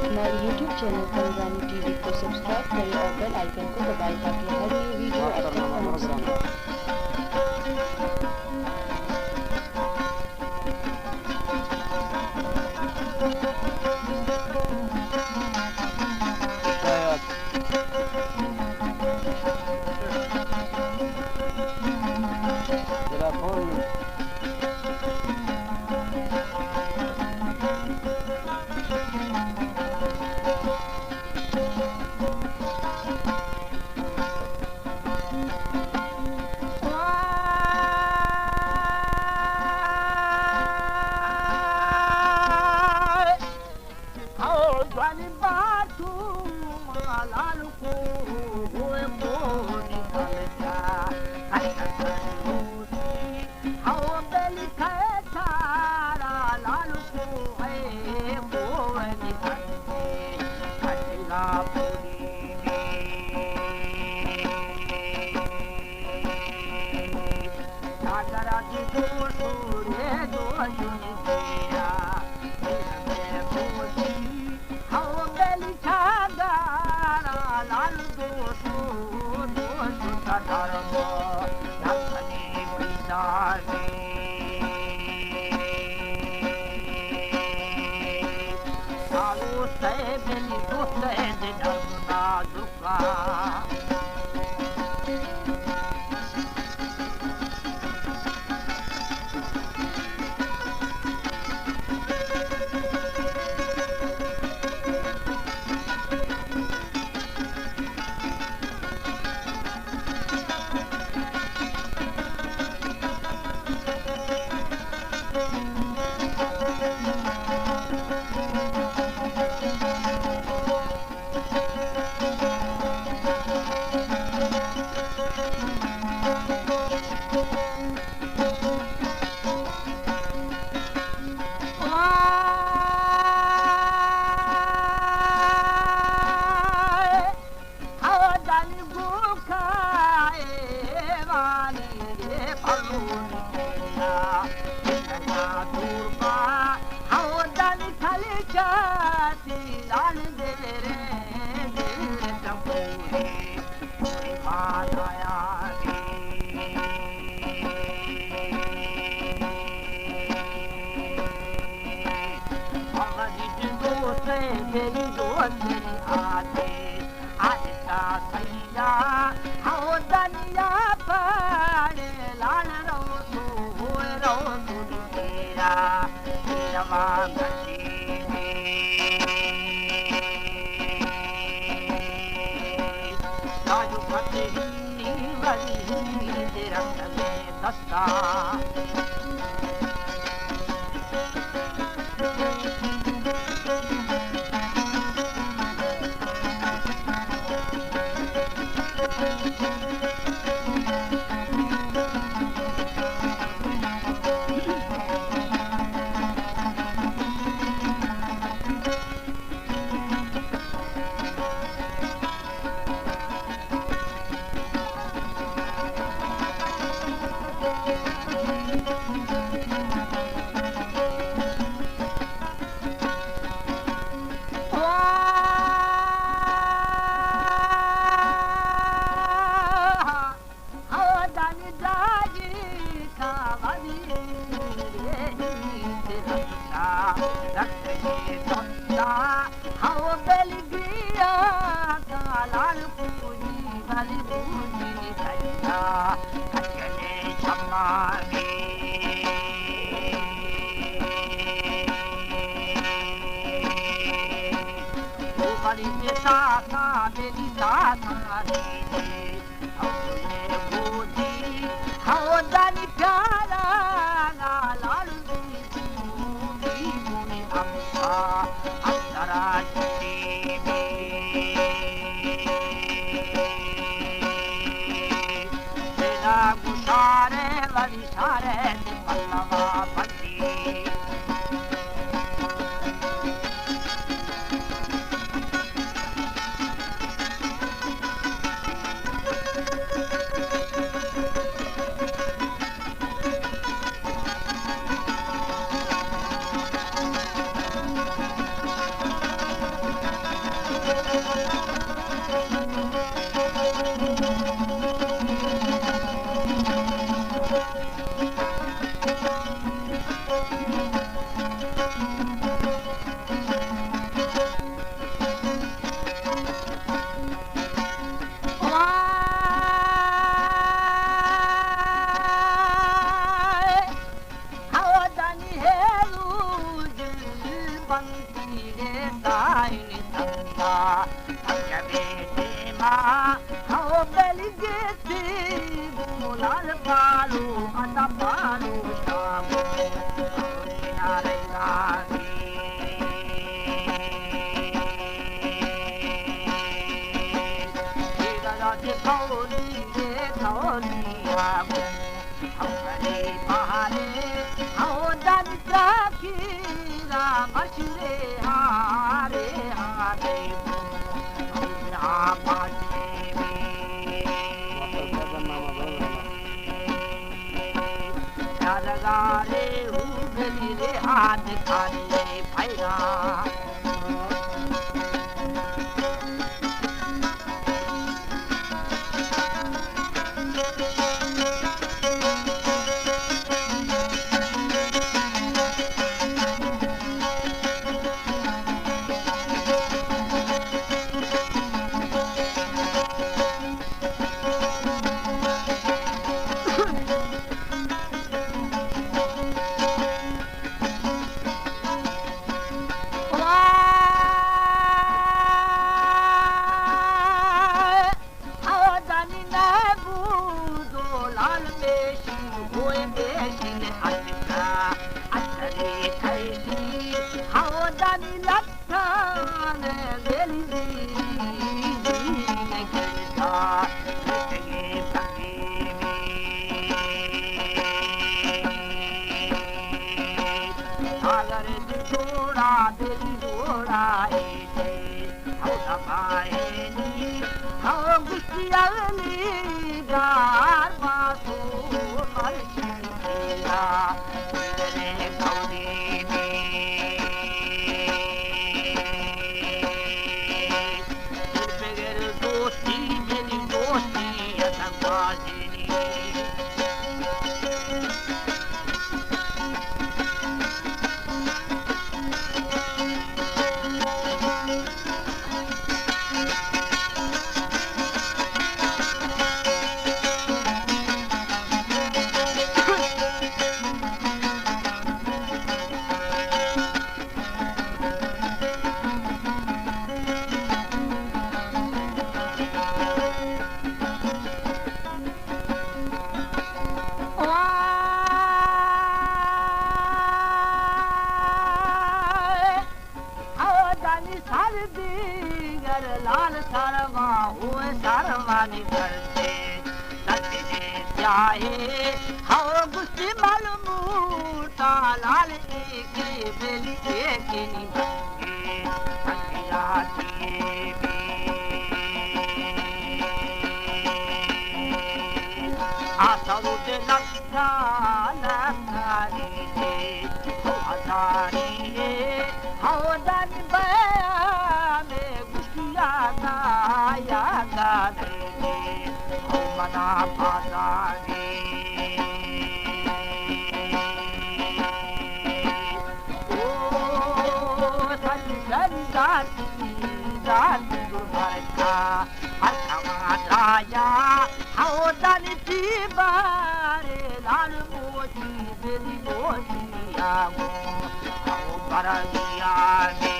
ہمارے YouTube channel خاندانی T V کو سبسکرائب کریں اور بیل آئیکن کو دبائیں تاکہ ہر نیو ویڈیو آپ تک پہنچ سکے۔ ہودانی ہے روز بنتی ہے سائن سنگا، ہم جبے دیما ہو بلی گیتی گلال پالو ادا پالو شامو کنارے راگی۔ ہودانی نبود و لال بیشین، گوی بیشین اشکا، اشکری کیشی، ہودانی لکان دلی زیرین گرتا، کشگی سنگینی۔ ساگر دی جوڑا، دلی جوڑا ایتے۔ ہو دبائینی، ہو گشتی علی دار باسو مرشی تیرا، تیرے کودینی۔ دل بغیر دوستی، دل دوستی اتن بازینی۔ ہودانی سر دیگر لال سرواں، ہوئے سروانی سر دے، سجنے سیاہے، ہو گشتی ملموٹا لال ایکی بلی ایکی نی بنگے، سجنا دیے بی۔ آسو دے لگتا لگتا ریجے، ہو ہزاری اے، ہو دن بیا میں گشتی یادا یادا ریجے، ہو منا پازاری۔ او سن سن داتی داتی گلبرگا، ہر کما درایا، ہو دن تی بارے لال موتی، دلی موتی آگو، ہو برگیا گے۔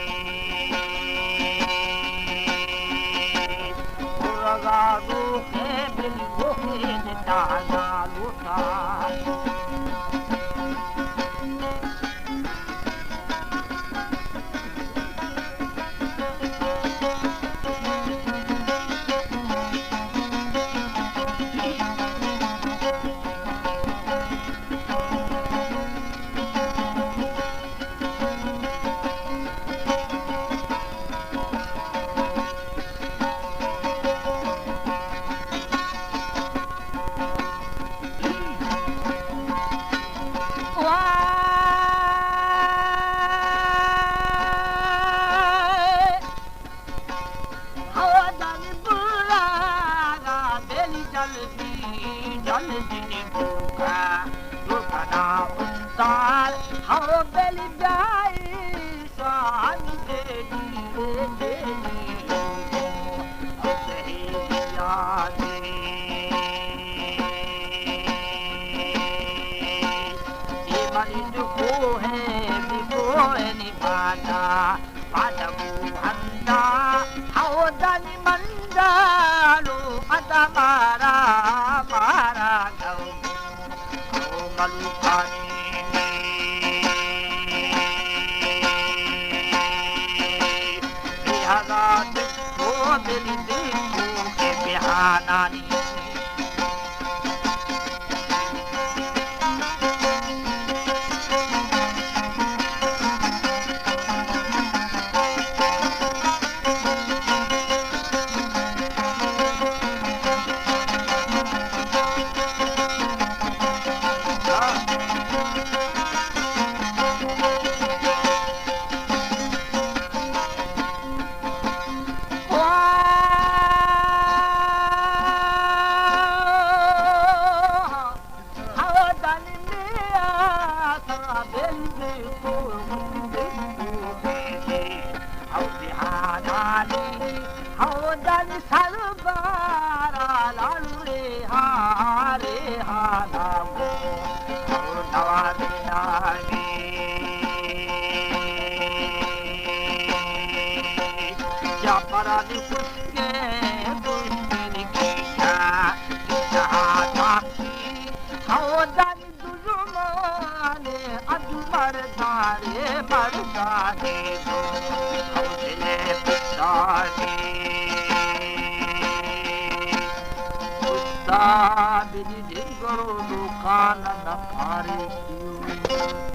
گرگا گوخے بل گوخے دتانا لوٹا۔ جائے شان تیری، تیری، تیری یاد۔ اے منی جو کوہ ءَ بہ کوہ نباتا، پادگو ہندا، ہودانی مندالو ادا مارا، مارا گو۔ او ملوکانی بے حدا دکھ و دل دکھ کے بہانانی۔ دژمان اد مردان مردانی دو، او دل پشتانی استاد دی جنگل و دوکان نپاری کیو۔